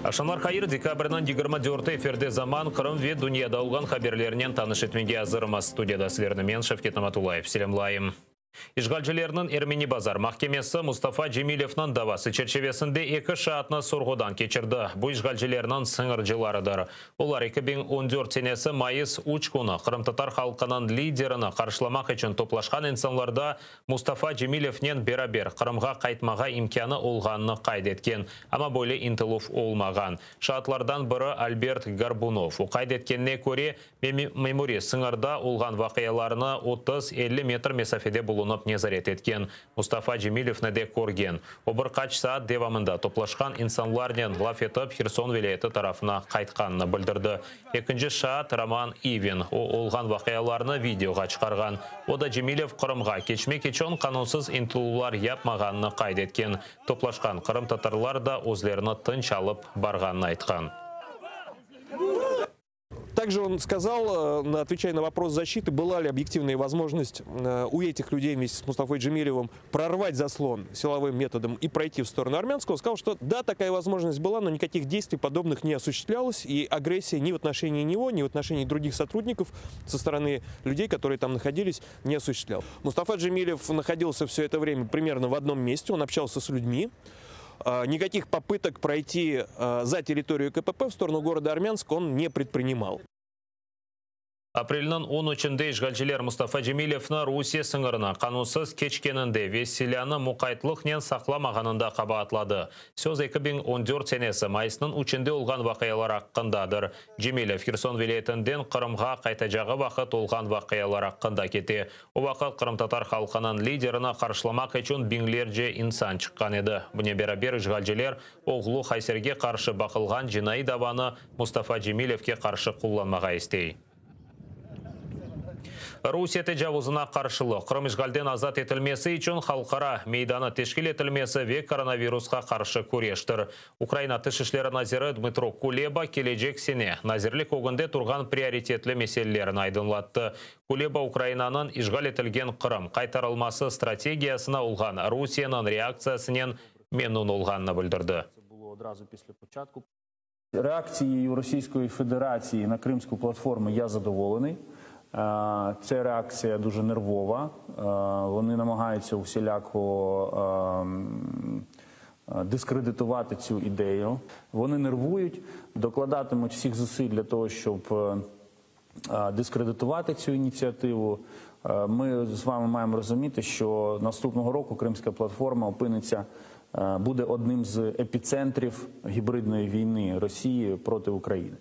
Aqşamlar hayır, dekabrniñ 24-i efirde Zaman, Qırım ve dünyada olğan haberlernen tanış etmege azırmız. Studiyada sizlerni men, Şevket Namatullayev, selâmlayım. İşğalcilerniñ Ermeni Bazar mahkemesi Mustafa Cemilevniñ davası çerçivesinde eki şaatnı sorğudan keçirdi. Bu işğalcilerniñ sıñırcılarıdır. Olar 2014 senesi mayıs üç künü qırımtatar halqınıñ liderini qarşılamaq içün toplaşqan insanlarda Mustafa Cemilevnen beraber Qırımğa qaytmağa imkânı olğanını qayd etken, amma böyle ıntıluv olmağan. Şaatlardan biri Albert Gorbunov. O qayd etkenine köre, memuriy sıñırda olğan vaqialarnı 30-50 metr mesafede bulunıp nezaret etken. Mustafa Cemilevni de körgen. O bir qaç saat devamında toplaşqan insanlarnen laf etip, Herson vilâyeti tarafına qaytqanını bildirdi. Ekinci şaat Roman İvin. O, olğan vaqialarnı videoğa çıqarğan. O da Cemilev Qırımğa keçmek içün qanunsız ıntıluvlar yapmağanını qayd etken. Toplaşqan qırımtatarlar da özlerini tınç alıp barğanını aytqan. Также он сказал, э, отвечая на вопрос защиты, была ли объективная возможность э, у этих людей вместе с Мустафой Джемилевым прорвать заслон силовым методом и пройти в сторону Армянского. Он сказал, что да, такая возможность была, но никаких действий подобных не осуществлялось, и агрессия ни в отношении него, ни в отношении других сотрудников со стороны людей, которые там находились, не осуществлял. Мустафа Джемилев находился все это время примерно в одном месте, он общался с людьми, Никаких попыток пройти за территорию КПП в сторону города Армянск он не предпринимал. Aprelniñ 13-nde işğalciler Mustafa Cemilevni Rusiye sıñırını qanunsız keçkeninde ve silânı muqaytlıqnen saqlamağanında qabaatladı. Söz 2014 senesi mayısnıñ 3-nde olğan vaqialar aqqındadır. Cemilev Herson vilâyetinden Qırımğa qaytacağı vaqıt olğan vaqialar aqqında kete. O vaqıt qırımtatar halqınıñ liderini qarşılamaq içün biñlerce insan çıqqan edi. Bunen beraber işğalciler oğlu Hayserge qarşı baqılğan cinaiy davanı Mustafa Cemilevge qarşı qullanmağa istey. Rusiye tecavuzına qarşılıq, Qırım işğalden azat etilmesi içün halqara meydanı teşkil etilmesi ve koronavirusqa qarşı küreştir. Ukraina Tış işleri naziri Dmıtro Kuleba kelecek sene nazirlik ögünde turğan prioritetli meselelerini aydınlattı. Kuleba Ukrainanıñ işğal etilgen Qırım qaytarılması strategiyasına olğan Rusiyeniñ reaktsiyasınen memnün olğanını bildirdi. Реакцією Російської Федерації на Кримську платформу я задоволений. Це реакція дуже нервова. Вони намагаються усіляко дискредитувати цю ідею. Вони нервують, докладатимуть всіх зусиль для того, щоб дискредитувати цю ініціативу. Ми з вами маємо розуміти, що наступного року Кримська платформа опиниться, буде одним з епіцентрів гібридної війни Росії проти України.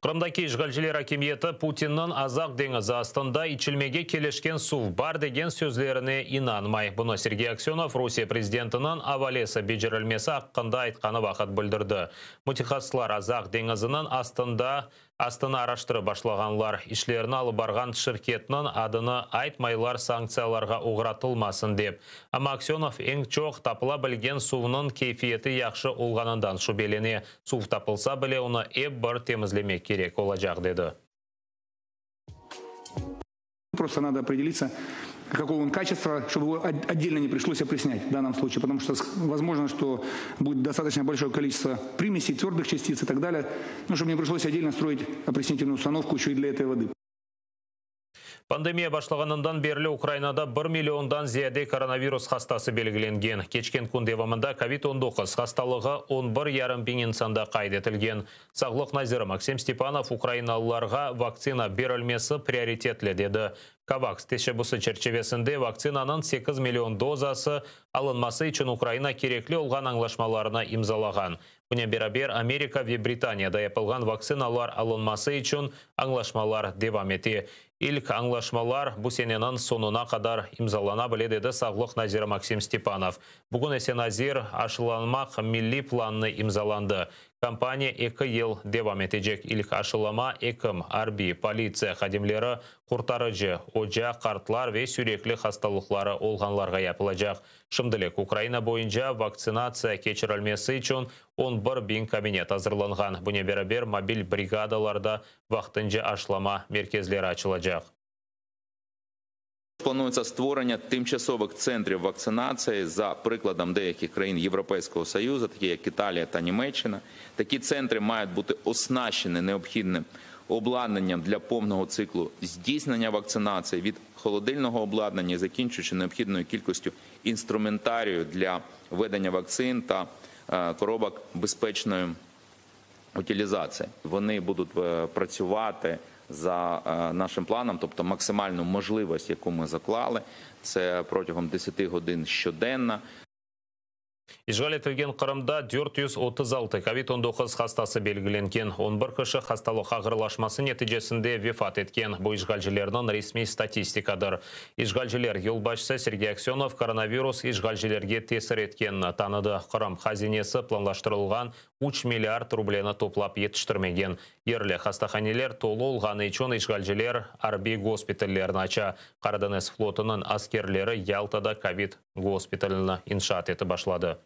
Qırımdaki işğalciler akimiyeti Putinniñ Azaq deñizi astında içilmege kelişken suv bar degen sözlerine inanmay. Bunı Sergey Aksönov Rusiye prezidentiniñ avalesi becerilmesi aqqında aytqanı vaqıt bildirdi. Mütehassıslar Azaq deñiziniñ astında astını araştırıp başlağanlar. İşlerini alıp barğan şirketniñ adını aytmaylar sanktsiyalarğa oğratılmasın dep. Amma Aksönov eñ çoq tapıla bilgen suvnıñ keyfiyeti yahşı olğanından şübelene. Suv tapılsa bile onı ep bir temizlemek kerek olacaq, dedi. Просто надо определиться, какого он качества, чтобы его отдельно не пришлось опреснять в данном случае, потому что возможно, что будет достаточно большое количество примесей, твердых частиц и так далее, но чтобы не пришлось отдельно строить опреснительную установку еще и для этой воды. Pandemiya başlağanından berli Ukrainada 1 milliondan ziyade koronavirus hastası belgilengen. Keçken kün devamında COVID-19 hastalığı 11,5 biñ insanda qayd etilgen. Sağlıq naziri Maksim Stepanov ukrainalılarğa vaktsina berilmesi prioritetli dedi. COVAX teşebbüsi çerçivesinde vaktsinanıñ 8 million dozası alınması içün Ukraina kerekli olğan añlaşmalarnı imzalağan. Bunen beraber Amerika ve Britaniyada yapılğan vaktsinalar alınması içün añlaşmalar devam ete. İlk añlaşmalar bu seneniñ soñuna qadar imzalana bile, dedi sağlıq naziri Maksim Stepanov. Bugün ise nazir aşılanmaq milliy planını imzalandı. Kampaniya eki yıl devam etecek. İlk aşılama ekim, arbiy, politsiya hadimleri, qurtarıcı, oca, qartlar ve sürekli hastalıqları olğanlarğa yapılacaq. Şimdilik Ukraina boyunca vaktsinatsiya keçirilmesi içün 11 biñ kabinet azırlanğan. Bunen beraber mobil brigadalarda vaqtınca aşılama merkezleri açılacaq. Планується створення тимчасових центрів вакцинації за прикладом деяких країн Європейського Союзу, такі як Італія та Німеччина. Такі центри мають бути оснащені необхідним обладнанням для повного циклу здійснення вакцинації від холодильного обладнання, закінчуючи необхідною кількістю інструментарію для ведення вакцин та коробок безпечної утилізації. Вони будуть працювати за нашим планом, тобто максимальну можливість, яку ми заклали, це протягом 10 годин щоденно. İşğal etilgen Qırımda 436 kovid-19 hastası belgilengen, 11 kişi hastalıq ağırlaşması neticesinde vefat etken. Bu işğalcilerniñ resmiy statistikadır. İşğalciler yolbaşçısı Sergey Aksönov koronavirus işğalcilerge tesir etkenini tanıdı. Qırım hazinesi planlaştırılğan üç milliard rubleni toplap yetiştirmegen. Yerli hastahaneler tolu olğanı içün işğalciler arbiy gospitallerni aça. Qaradeñiz flotunıñ askerleri Yaltada kovid gospitalini inşaat etip başladı.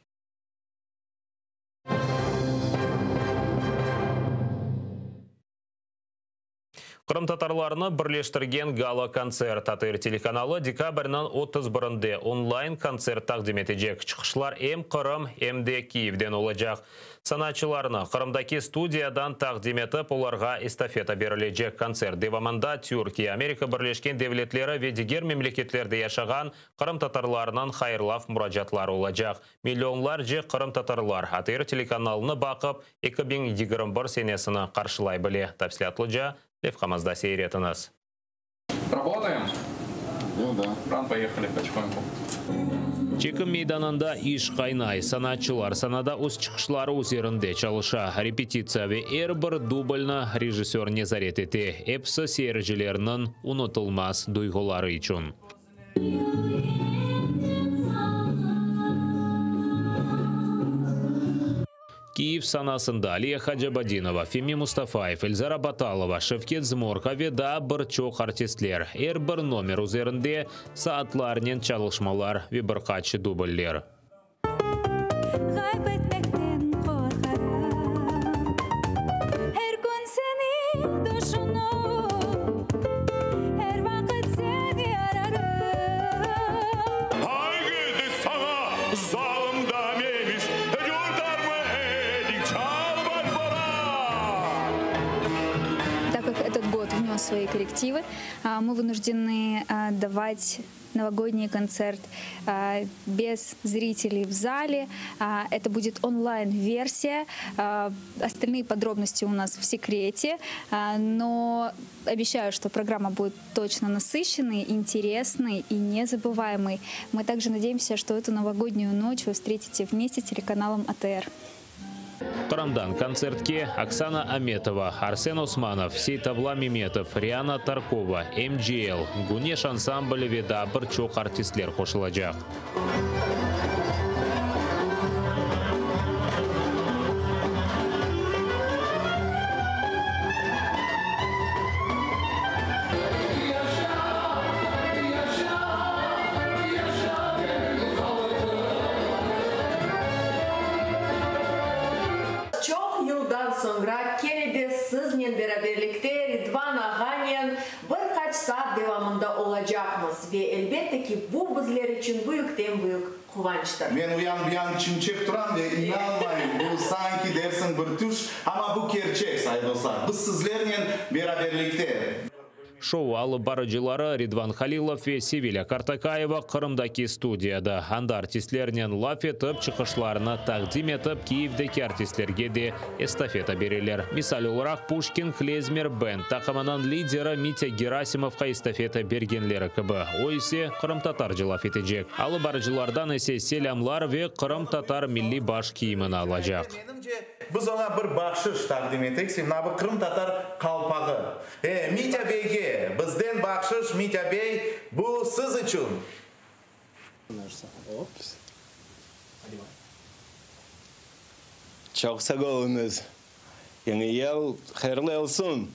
Qırımtatarlarnı birleştirgen gala-kontsert ATR telekanalı dekabrniñ 31-nde onlayn kontsert taqdim etecek. Çıqışlar em Qırım, em de Kiyevden olacaq. Sanatçılarnı Qırımdaki studiyadan taqdim etip, olarğa estafeta berilecek. Kontsert devamında Türkiye, Amerika Birleşken Devletleri ve diger memleketlerde yaşağan qırımtatarlarnıñ hayırlav muracaatları olacaq. Millionlarce qırımtatarlar ATR telekanalını baqıp, 2021 senesini qarşılay bile. Tafsilâtlıca levhamızda seyir etiñiz. Rabotaem? Nu da. Rан poyehali potihonku. Çekim meydanında iş qaynay. Sanatçılar sanada öz çıqışları üzerinde çalışa. Repetitsiya ve er bir dublni rejissör nezaret ete. Episi seyircilerniñ unutılmaz duyğuları içün. Kiyev sanasında Aliye Hacabadinova, Femi Mustafayev, Elzara Batalova, Şevket Zmorka ve daa bir çoq artistler. Er bir nomer üzerinde saatlarnen çalışmalar ve bir qaç dubller. Ğayıp etmekten qorqarım. Er kün seni tüşünip, er vaqıt seni ararım. Aygidi saña, zalım da memiş, Yurtarmı ediñ çalbaş bala? Так как этот год внес свои коррективы, мы вынуждены давать новогодний концерт без зрителей в зале. Это будет онлайн-версия. Остальные подробности у нас в секрете. Но обещаю, что программа будет точно насыщенной, интересной и незабываемой. Мы также надеемся, что эту новогоднюю ночь вы встретите вместе с телеканалом АТР. Qırımdan kontsertke Oksana Ametova, Arsen Osmanov, Seytabla Memetov, Riana Tarkova, MGL, Güneş ansambli ve daa bir çoq artistler qoşulacaq. Çoq yıldan soñra kene de siznen beraberlikte Ridvan ağanen bir qaç saat devamında olacaqmız ve, elbette ki, bu bizler içün büyükten-büyük quvançtır. Men uyan-buyan çimçek turam ve inanmayım, bu sanki dersiñ bir tüş, amma bu kerçek, say dostlar. Biz sizlernen beraberlikte. Şou alıp barıcıları Ridvan Halilov ve Sevilâ Kartakayeva Qırımdaki studiyada, anda artistlernen laf etip, çıqışlarını taqdim etip, Kiyevdeki artistlerge de estafeta bereler. Misal olaraq, Puşkin Klezmer Band taqımınıñ lideri Mitya Gerasimovqa estafeta bergenleri kibi, o ise qırımtatarca laf etecek. Alıp barıcılardan ise selâmlar ve qırımtatar milliy baş kiyimini alacaq. Biz oña bir bahşış taqdim etek, mına bu qırımtatar qalpağı. E, Mitâ beyge bizden bahşış, Mitâ bey, bu siz içün. Çoq sağ oluñız. Yañı yıl hayırlı olsun!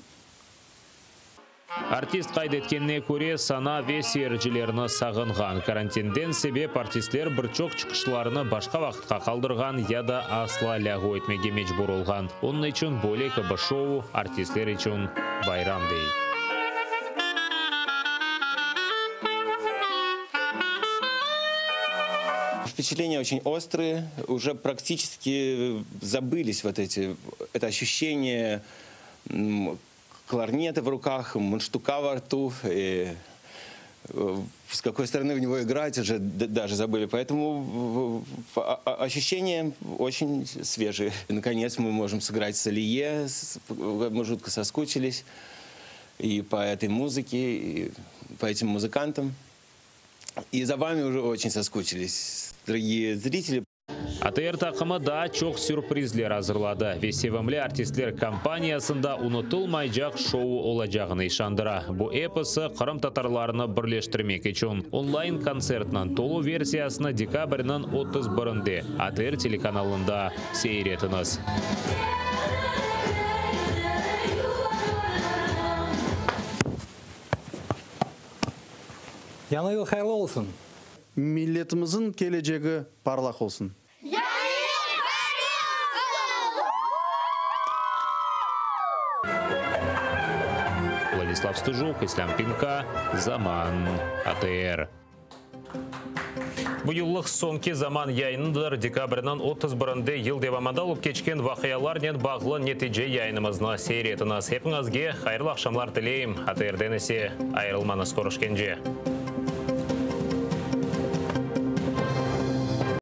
Artist qayd etkenine köre, sana ve seyircilerni sağınğan. Karantinden sebep artistler bir çoq çıqışlarını başqa vaqıtqa qaldırğan ya da asla lâğu etmege mecbur olğan. Onıñ içün böyle kibi şou artistler içün bayram, dey. Впечатления очень острые, уже практически забылись вот эти, это ощущение кларнета в руках, мундштука во рту, и с какой стороны в него играть уже даже забыли. Поэтому ощущения очень свежие. И, наконец мы можем сыграть с Алие, мы жутко соскучились и по этой музыке, и по этим музыкантам. И за вами уже очень соскучились, дорогие зрители. ATR taqımı daa çoq sürprizler azırladı ve sevimli artistler kompaniyasında unutılmaycaq şou olacağını işandıra. Bu episi qırımtatarlarnı birleştirmek içün. Onlayn kontsertniñ tolu versiyasını dekabrniñ 31-nde ATR telekanalında seyir etiñiz. Yañı yıl hayırlı olsun! Milletimizin kelecegi parlaq olsun! Yañı yıl hayırlı olsun! Vladislav Stujuk, İslâm Pinka, Zaman, ATR. Bu yıllıq soñki Zaman yayınıdır. Dekabrniñ 31-nde yıl devamında olıp keçken vaqialarnen bağlı netice yayınımıznı seyir etiñiz. Epiñizge hayırlı aqşamlar tileyim. ATRden ise ayırılmañız. Körüşkence.